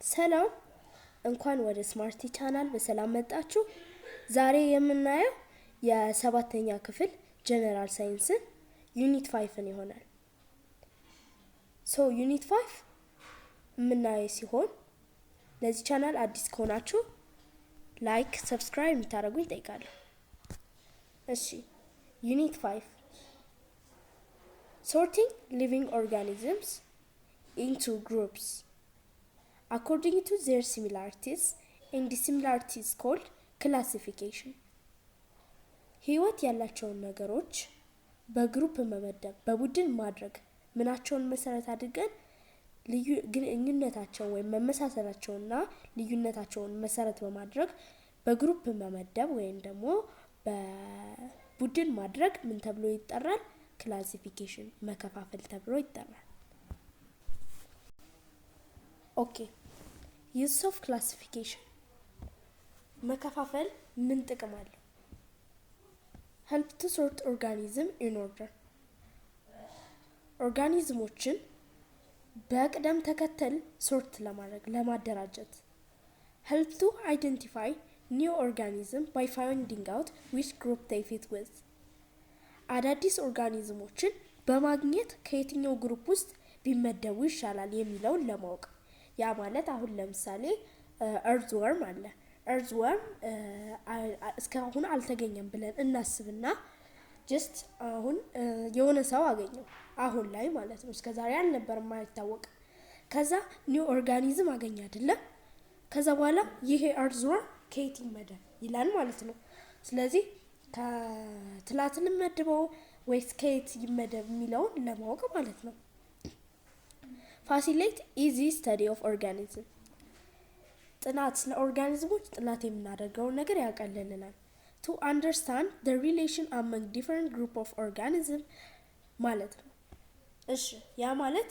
ሰላም፣ እንኳን ወደ ስማርቲ ቻናል በሰላም መጣችሁ። ዛሬ የምናየው የሰባተኛ ክፍል general science ን unit 5 ን ይሆናል። So unit 5 የምናየው ሲሆን ለዚህ ቻናል አዲስ ከሆናችሁ like፣ subscribe እንድታደርጉ እጠይቃለሁ። እሺ፣ unit 5, sorting living organisms into groups according to their similarities and dissimilarities called classification። ህይወት ያላቸውን ነገሮች በ group መመደብ፣ በቡድን ማድረግ፣ ምናቸውን መሰረት አድርገን? ልዩ ግንኙነታቸውን ወይም መመሳሰላቸውንና ልዩነታቸውን መሰረት በማድረግ በ group መመደብ ወይም ደግሞ በቡድን ማድረግ ምን ተብሎ ይጠራል? Classification፣ መከፋፈል ተብሎ ይጠራል። Okay, use of classification፣ መከፋፈል ምን ጥቅም አለው? Help to sort organism in order፣ organism ኦችን በቅደም ተከተል sort ለማድረግ፣ ለማደራጀት። Help to identify new organism by finding out which group they fit with፣ አዳዲስ organism ኦችን በማግኘት ከየትኛው group ውስጥ ቢመደቡ ይሻላል የሚለውን ለማወቅ። ያ ማለት አሁን ለምሳሌ earthworm አለ። Earthworm እስካሁን አልተገኘም ብለን እናስብና just አሁን የሆነ ሰው አገኘው፣ አሁን ላይ ማለት ነው። እስከ ዛሬ አልነበርም፣ አይታወቅም። ከዛ new organism አገኘ አይደለም? ከዛ በኋላ ይሄ earthworm ከየት ይመደብ ይላል ማለት ነው። ስለዚህ ከትላትል መድበው ወይስ ከየት ይመደብ የሚለውን ለማወቅ ማለት ነው። Facilitate easy study of organism፣ ጥናት፣ ስለ organism ኦች ጥናት የምናደርገውን ነገር ያቀልልናል። To understand the relation among different group of organism ማለት ነው። እሺ፣ ያ ማለት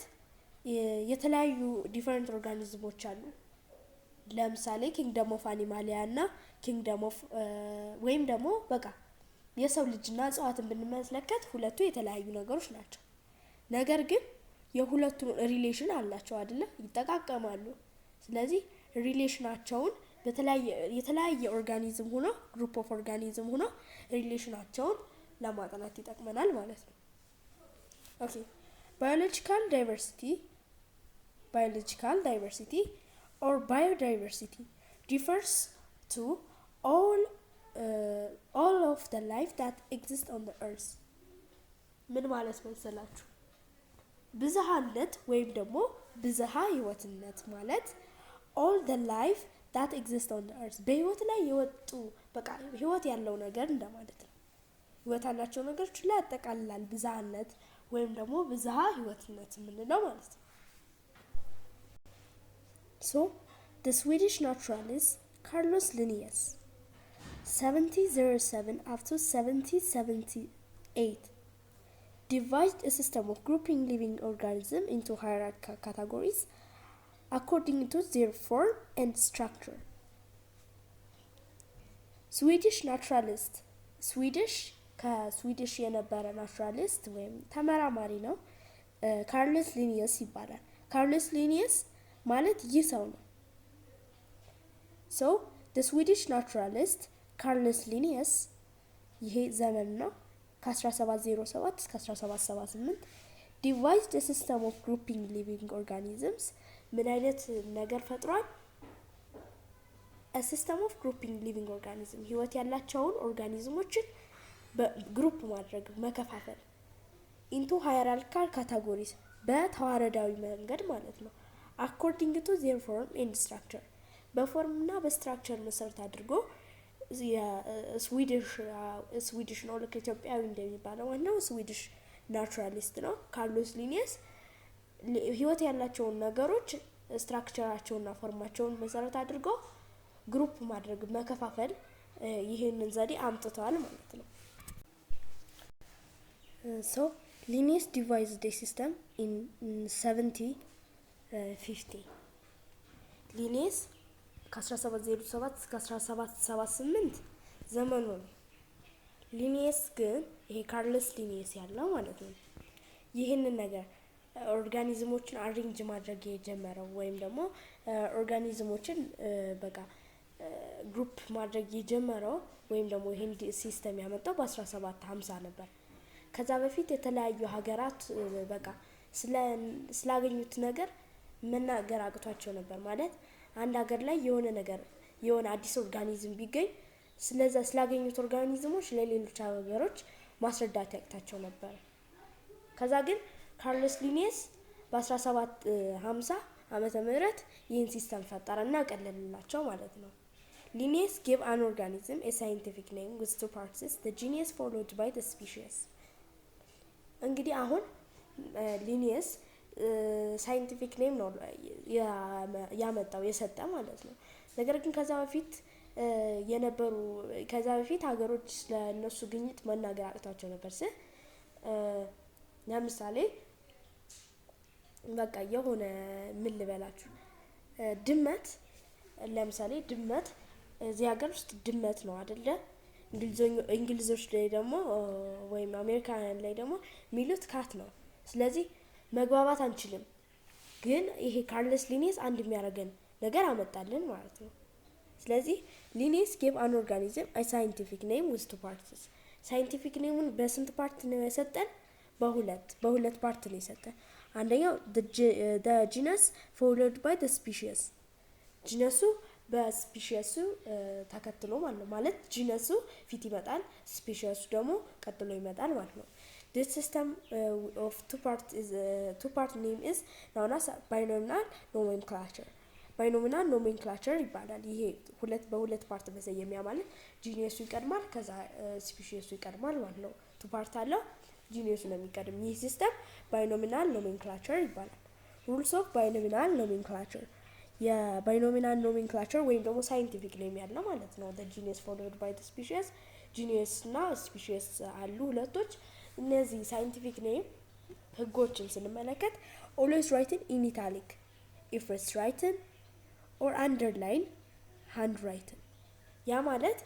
የተለያዩ different organism ኦች አሉ። ለምሳሌ kingdom of Animalia እና kingdom of ወይም ደግሞ በቃ የሰው ልጅና እጽዋትን ብንመለከት ሁለቱ የተለያዩ ነገሮች ናቸው። ነገር ግን የሁለቱ relation አላቸው አይደለ? ይጠቃቀማሉ። ስለዚህ relation ኣቸውን በተለያየ የተለያየ organism ሆኖ፣ group of organism ሆኖ relation ኣቸውን ለማጥናት ይጠቅመናል ማለት ነው። Okay, biological diversity. Biological diversity or biodiversity refers to all of the life that exist on the earth። ምን ማለት መሰላችሁ? ብዝሃነት ወይም ደግሞ ብዝሃ ህይወትነት ማለት all the life that exist on the earth፣ በህይወት ላይ የወጡ፣ በቃ ህይወት ያለው ነገር እንደማለት ነው። ህይወት ያላቸው ነገሮች ላይ ያጠቃልላል ብዝሃነት ወይም ደግሞ ብዝሃ ህይወትነት የምንለው ማለት ነው። So the Swedish naturalist Carlos Linnaeus, 1707 up to 1778, devised a system of grouping living organisms into hierarchical categories according to their form and structure. Swedish naturalist፣ Swedish ከ Swedish የነበረ naturalist ወይም ተመራማሪ ነው። ካርሎስ ሊኒየስ ይባላል። ካርሎስ ሊኒየስ ማለት ይህ ሰው ነው። So the Swedish naturalist ካርሎስ ሊኒየስ፣ ይሄ ዘመን ነው፣ ከ1707 እስከ 1778፣ devised system of grouping living organisms፣ ምን አይነት ነገር ፈጥሯል? System of grouping living organism፣ ህይወት ያላቸውን organism ኦችን በ group ማድረግ፣ መከፋፈል፣ into hierarchical categories፣ በተዋረዳዊ መንገድ ማለት ነው። According to their form and structure፣ በ form እና በ structure መሰረት አድርጎ። Swedish ነው፣ ልክ ኢትዮጵያዊ እንደሚባለው ዋናው Swedish naturalist ነው ካርሎስ ሊኒየስ። ህይወት ያላቸውን ነገሮች structure ኣቸውንና form ኣቸውን መሰረት አድርጎ group ማድረግ፣ መከፋፈል፣ ይህንን ዘዴ አምጥተዋል ማለት ነው። So Linnaeus devised system in 1750። ሊኒየስ ከ1707 እስከ 1778 ዘመኑ ነው። ሊኒየስ ግን፣ ይሄ ካርለስ ሊኒየስ ያለው ማለት ነው፣ ይህንን ነገር Organism ኦችን arrange ማድረግ የጀመረው ወይም ደግሞ organism ኦችን በቃ group ማድረግ የጀመረው ወይም ደግሞ ይህን system ያመጣው በ1750 ነበር። ከዛ በፊት የተለያዩ ሀገራት በቃ ስላገኙት ነገር መናገር አቅቷቸው ነበር። ማለት አንድ ሀገር ላይ የሆነ ነገር፣ የሆነ አዲስ organism ቢገኝ ስለዛ ስላገኙት organism ኦች ለሌሎች ሀገሮች ማስረዳት ያቅታቸው ነበር። ከዛ ግን ካርሎስ ሊኒየስ በ1750 ዓመተ ምህረት ይህን system ፈጠረ እና ቀለልላቸው ማለት ነው። Linnaeus gave an organism a scientific name with two parts, the genus followed by the species። እንግዲህ አሁን ሊኒየስ scientific name ነው ያመጣው፣ የሰጠ ማለት ነው። ነገር ግን ከዛ በፊት ሀገሮች ስለእነሱ ግኝት መናገር አቅቷቸው ነበር። ለምሳሌ በቃ የሆነ፣ ምን ልበላችሁ፣ ድመት፣ ለምሳሌ ድመት እዚህ ሀገር ውስጥ ድመት ነው አደለ? እንግሊዞች ላይ ደግሞ ወይም አሜሪካውያን ላይ ደግሞ የሚሉት cat ነው። ስለዚህ መግባባት አንችልም። ግን ይሄ ካርለስ ሊኔስ አንድ የሚያደርገን ነገር አመጣልን ማለት ነው። ስለዚህ Linnaeus gave an organism scientific name with two parts። Scientific name ኡን በስንት part ነው የሰጠን? በሁለት part ነው የሰጠን። አንደኛው genus followed by species፣ genus ኡ በ species ኡ ተከትሎ ማለት ነው። ማለት genus ኡ ፊት ይመጣል፣ species ኡ ደግሞ ቀጥሎ ይመጣል ማለት ነው። This system of two part name is known as binomial nomenclature። Binomial nomenclature ይባላል። ይሄ ሁለት በሁለት part መሰየሚያ ማለት genus ኡ ይቀድማል፣ ከዛ species ኡ ይቀድማል ማለት ነው። Two part አለው፣ genus ኡ ነው የሚቀድም። ይህ system binomial nomenclature ይባላል። Rules of binomial nomenclature። የ binomial nomenclature ወይም ደግሞ scientific name ያለው ማለት ነው። Genus followed by species፣ genus እና species አሉ ሁለቶች። እነዚህ scientific name ህጎችን ስንመለከት always written in italic if it's written or underline hand written። ያ ማለት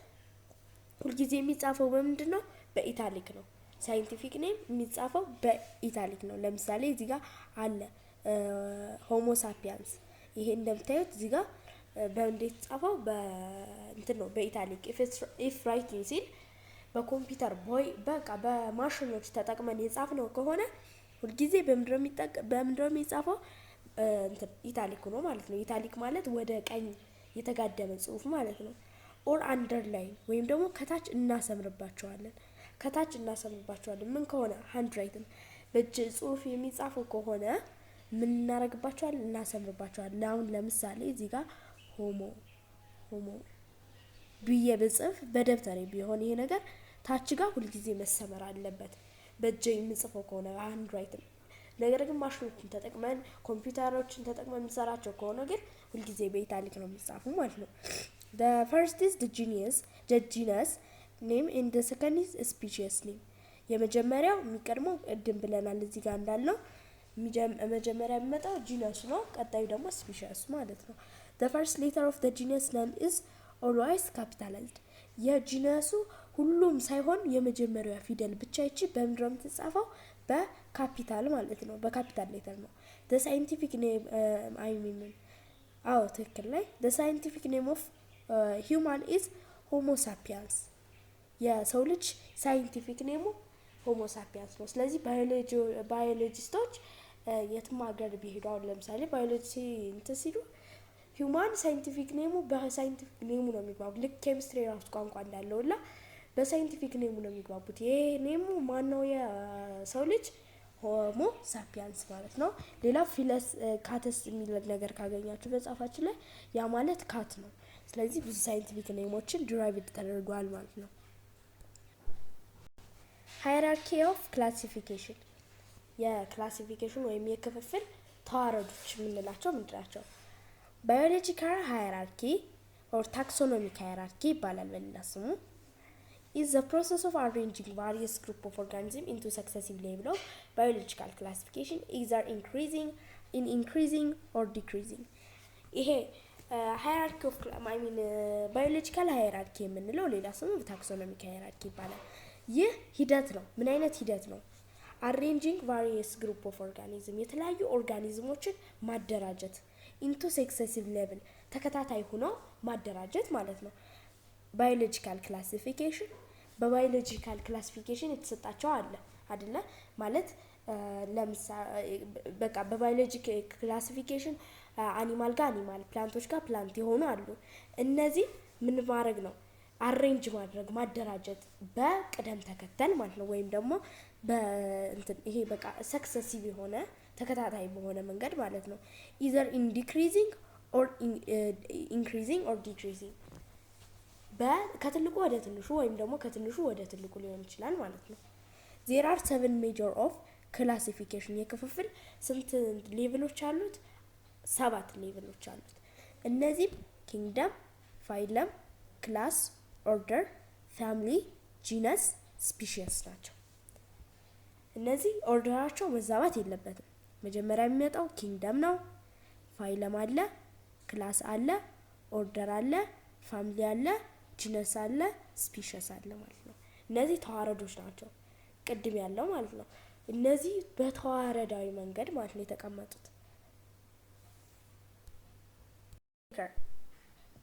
ሁልጊዜ የሚጻፈው በምንድን ነው? በ italic ነው። Scientific name የሚጻፈው በ italic ነው። ለምሳሌ እዚህ ጋር አለ Homo sapiens። ይሄ እንደምታዩት እዚህ ጋር በእንዴት ጻፈው? በእንትን ነው፣ በ italic። If writing ሲል በኮምፒውተር ቦይ በቃ በማሽኖች ተጠቅመን የጻፍነው ከሆነ ሁልጊዜ በምንድነው የሚጻፈው? እንትን italic ነው ማለት ነው። Italic ማለት ወደ ቀኝ የተጋደመ ጽሁፍ ማለት ነው። Or underline ወይም ደግሞ ከታች እናሰምርባቸዋለን። ከታች እናሰምርባቸዋለን። ምን ከሆነ? Hand written፣ በእጅ ጽሁፍ የሚጻፈው ከሆነ ምን እናደርግባቸዋለን? እናሰምርባቸዋለን። አሁን ለምሳሌ እዚህ ጋር homo ብዬ ብጽፍ በደብተሬ ቢሆን ይሄ ነገር ታች ጋር ሁልጊዜ መሰመር አለበት። በእጄ የምጽፈው ከሆነ hand written። ነገር ግን ማሽኖችን ተጠቅመን፣ ኮምፒውተሮችን ተጠቅመን የምንሰራቸው ከሆነ ግን ሁልጊዜ በ italic ነው የሚጻፉ ማለት ነው። The first is the genus name and the second is species name። የመጀመሪያው የሚቀድመው ቅድም ብለናል፣ እዚህ ጋር እንዳልነው መጀመሪያ የሚመጣው genus ኡ ነው። ቀጣዩ ደግሞ species ኡ ማለት ነው። The first letter of the genus name is always capitalized። የ genus ኡ ሁሉም ሳይሆን የመጀመሪያዋ ፊደል ብቻ ይቺ በምንድን ነው የምትጻፈው? በካፒታል ማለት ነው። በ capital letter ነው። The scientific name, I mean፣ አዎ ትክክል ላይ፣ the scientific name of human is Homo sapiens። የሰው ልጅ scientific name ኡ Homo sapiens ነው። ስለዚህ biologist ኦች የትም ሀገር ቢሄዱ፣ አሁን ለምሳሌ ባዮሎጂ እንትን ሲሉ human scientific name ኡ በ scientific name ኡ ነው የሚግባቡት። ልክ ኬሚስትሪ የራሱ ቋንቋ እንዳለው ሁላ በ scientific name ኡ ነው የሚግባቡት። ይሄ name ኡ ማነው? የሰው ልጅ Homo sapiens ማለት ነው። ሌላው Felis catus የሚል ነገር ካገኛችሁ መጽሐፋችን ላይ ያ ማለት cat ነው። ስለዚህ ብዙ scientific name ኦችን derived ተደርገዋል ማለት ነው። Hierarchy of classification፣ የ classification ወይም የክፍፍል ተዋረዶች የምንላቸው ምንድን ናቸው? Biological hierarchy or taxonomic hierarchy ይባላል በሌላ ስሙ፣ is the process of arranging various group of organisms into successive level of biological classification, either increasing or decreasing። ይሄ hierarchy of, I mean, biological hierarchy የምንለው ሌላ ስሙ taxonomic hierarchy ይባላል። ይህ ሂደት ነው። ምን አይነት ሂደት ነው? Arranging various group of organism፣ የተለያዩ organism ኦችን ማደራጀት፣ into successive level፣ ተከታታይ ሆኖ ማደራጀት ማለት ነው። Biological classification፣ በ biological classification የተሰጣቸው አለ አይደለ? ማለት ለምሳሌ በቃ በ biologic classification animal ጋር animal፣ plant ኦች ጋር plant የሆኑ አሉ። እነዚህ ምን ማድረግ ነው? Arrange ማድረግ፣ ማደራጀት በቅደም ተከተል ማለት ነው። ወይም ደግሞ በእንትን ይሄ በቃ successive የሆነ፣ ተከታታይ በሆነ መንገድ ማለት ነው። Either in decreasing or increasing or decreasing፣ ከትልቁ ወደ ትንሹ ወይም ደግሞ ከትንሹ ወደ ትልቁ ሊሆን ይችላል ማለት ነው። There are seven major of classification። የክፍፍል ስንት level ኦች አሉት? ሰባት level ኦች አሉት። እነዚህም kingdom፣ phylum፣ class፣ order፣ family፣ genus፣ species ናቸው። እነዚህ order ኣቸው መዛባት የለበትም። መጀመሪያ የሚመጣው kingdom ነው። Phylum አለ፣ class አለ፣ order አለ፣ family አለ፣ genus አለ፣ species አለ ማለት ነው። እነዚህ ተዋረዶች ናቸው። ቅድም ያለው ማለት ነው። እነዚህ በተዋረዳዊ መንገድ ማለት ነው የተቀመጡት።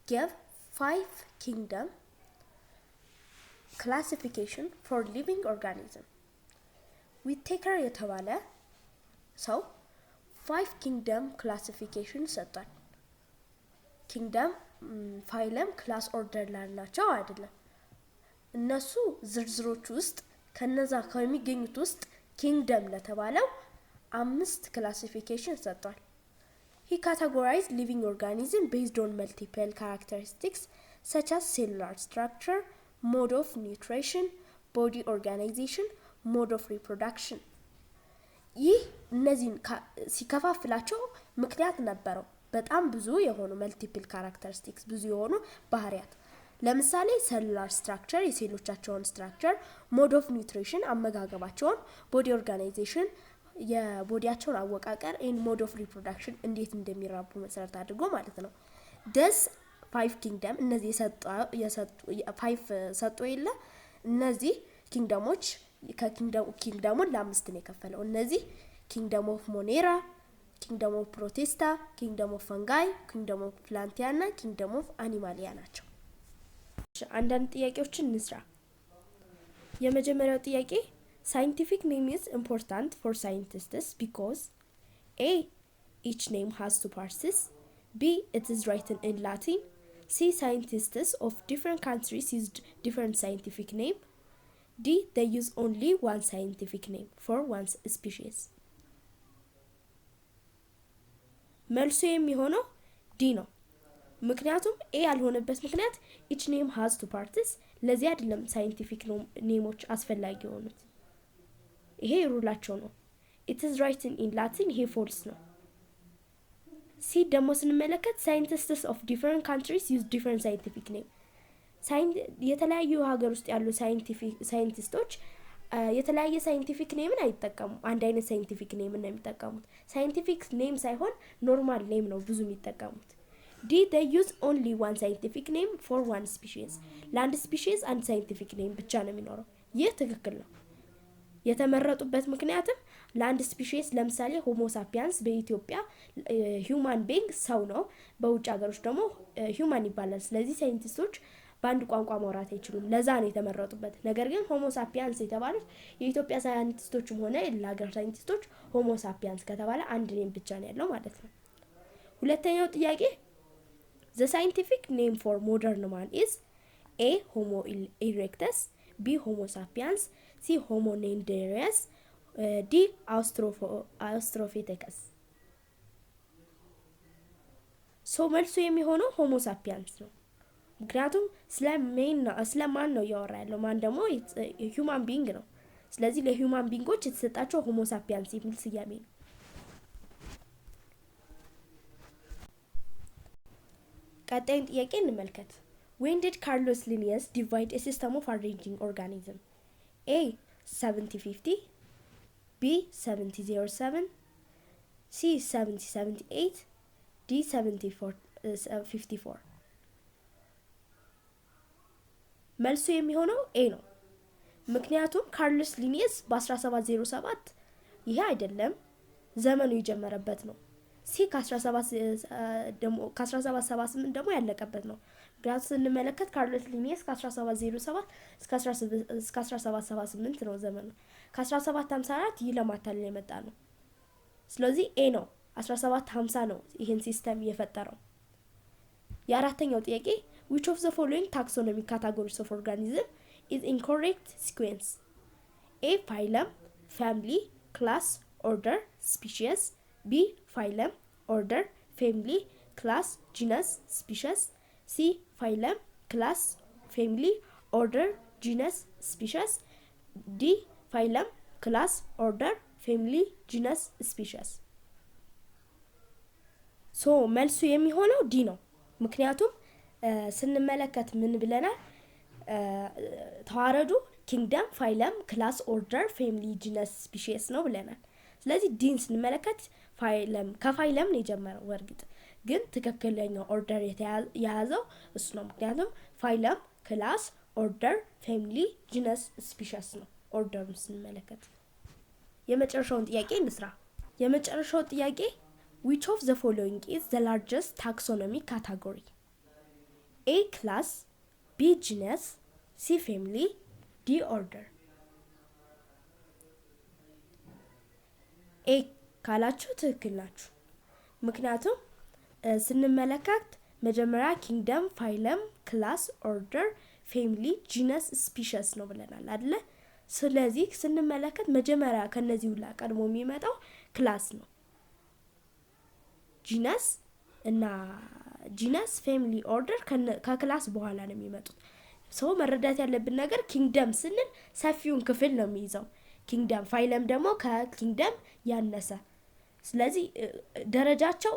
Give five kingdom classification for living organism። Whittaker የተባለ ሰው five kingdom classification ሰጥቷል። Kingdom፣ phylum፣ class፣ order ላልናቸው አይደለም። እነሱ ዝርዝሮች ውስጥ ከነዛ ከሚገኙት ውስጥ kingdom ለተባለው አምስት classification ሰጥቷል። He categorized living organism based on multiple characteristics such as cellular structure, mode of nutrition, body organization, mode of reproduction። ይህ እነዚህን ሲከፋፍላቸው ምክንያት ነበረው። በጣም ብዙ የሆኑ multiple characteristics፣ ብዙ የሆኑ ባህሪያት፣ ለምሳሌ cellular structure፣ የሴሎቻቸውን structure፣ mode of nutrition አመጋገባቸውን፣ body organization የ body ያቸውን አወቃቀር፣ and mode of reproduction እንዴት እንደሚራቡ መሰረት አድርጎ ማለት ነው። These five kingdom፣ እነዚህ የሰጡ five ሰጡ የለ፣ እነዚህ kingdom ኦች፣ kingdom ኡን ለአምስት ነው የከፈለው። እነዚህ kingdom of Monera፣ kingdom of Protista፣ kingdom of Fungi፣ kingdom of Plantae እና kingdom of Animalia ናቸው። አንዳንድ ጥያቄዎችን እንስራ። የመጀመሪያው ጥያቄ፣ scientific name is important for scientists because: A, each name has two parts; B, it is written in Latin; C, scientists of different countries used different scientific name; D, they use only one scientific name for one species። መልሱ የሚሆነው D ነው። ምክንያቱም A ያልሆነበት ምክንያት each name has two parts፣ ለዚህ አይደለም scientific name ኦች አስፈላጊ የሆኑት። ይሄ rule ኣቸው ነው። It is written in Latin፣ ይሄ false ነው። C ደግሞ ስንመለከት scientists of different countries use different scientific name፣ የተለያዩ ሀገር ውስጥ ያሉ scientist ኦች የተለያየ scientific name ን አይጠቀሙም። አንድ አይነት scientific name ን ነው የሚጠቀሙት። Scientific name ሳይሆን normal name ነው ብዙ የሚጠቀሙት። D, they use only one scientific name for one species፣ ለአንድ species አንድ scientific name ብቻ ነው የሚኖረው። ይህ ትክክል ነው። የተመረጡበት ምክንያትም ለአንድ species፣ ለምሳሌ Homo sapiens በኢትዮጵያ human being ሰው ነው፣ በውጭ ሀገሮች ደግሞ human ይባላል። ስለዚህ scientist ኦች በአንድ ቋንቋ ማውራት አይችሉም። ለዛ ነው የተመረጡበት። ነገር ግን Homo sapiens የተባሉት የኢትዮጵያ scientist ኦችም ሆነ የሌላ ሀገር scientist ኦች Homo sapiens ከተባለ አንድ name ብቻ ነው ያለው ማለት ነው። ሁለተኛው ጥያቄ፣ the scientific name for modern man is: A, Homo erectus; B, Homo sapiens; C, Homo neanderthalis; D, Australopithecus። So መልሱ የሚሆነው Homo sapiens ነው። ምክንያቱም ስለ man ስለ man ነው እያወራ ያለው። Man ደግሞ human being ነው። ስለዚህ ለ human being ኦች የተሰጣቸው Homo sapiens የሚል ስያሜ ነው። ቀጣዩን ጥያቄ እንመልከት። When did Carolus Linnaeus devise a system of arranging organism? A, 1750; B, 1707; C, 1778; D, 1754። መልሱ የሚሆነው A ነው። ምክንያቱም ካርልስ ሊኒየስ በ1707 ይሄ አይደለም፣ ዘመኑ የጀመረበት ነው። C ከ1778 ደግሞ ያለቀበት ነው። ምክንያቱም ስንመለከት ካርሎስ ሊኒየስ ከ1707 እስከ 1778 ነው ዘመኑ። ከ1754 ይህ ለማታለል የመጣ ነው። ስለዚህ A ነው፣ 1750 ነው ይህን system የፈጠረው። የአራተኛው ጥያቄ፣ which of the following taxonomy categories of organism is in correct sequence? A phylum, family, class, order, species. B phylum, order, family, class, genus, species. C phylum, class, family, order, genus, species. D phylum, class, order, family, genus, species. So መልሱ የሚሆነው D ነው። ምክንያቱም ስንመለከት ምን ብለናል? ተዋረዱ kingdom, phylum, class, order, family, genus, species ነው ብለናል። ስለዚህ D ን ስንመለከት phylum፣ ከ phylum ነው የጀመረው። በእርግጥ ግን ትክክለኛው order የያዘው እሱ ነው። ምክንያቱም phylum, class, order, family, genus, species ነው order ኡን ስንመለከት። የመጨረሻውን ጥያቄ እንስራ። የመጨረሻው ጥያቄ፣ which of the following is the largest taxonomy category? A class, B genus, C family, D order. A ካላችሁ ትክክል ናችሁ። ምክንያቱም ስንመለከት መጀመሪያ kingdom, phylum, class, order, family, genus, species ነው ብለናል አደለ? ስለዚህ ስንመለከት መጀመሪያ ከነዚህ ሁላ ቀድሞ የሚመጣው class ነው። Genus እና genus, family, order ከ class በኋላ ነው የሚመጡት። So መረዳት ያለብን ነገር kingdom ስንል ሰፊውን ክፍል ነው የሚይዘው። Kingdom፣ phylum ደግሞ ከ kingdom ያነሰ። ስለዚህ ደረጃቸው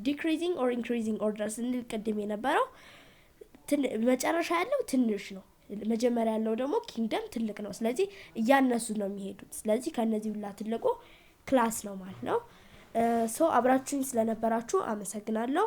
decreasing or increasing order ስንል ቅድም የነበረው መጨረሻ ያለው ትንሽ ነው። መጀመሪያ ያለው ደግሞ kingdom ትልቅ ነው። ስለዚህ እያነሱ ነው የሚሄዱት። ስለዚህ ከእነዚህ ሁላ ትልቁ class ነው ማለት ነው። So አብራችሁኝ ስለነበራችሁ አመሰግናለሁ።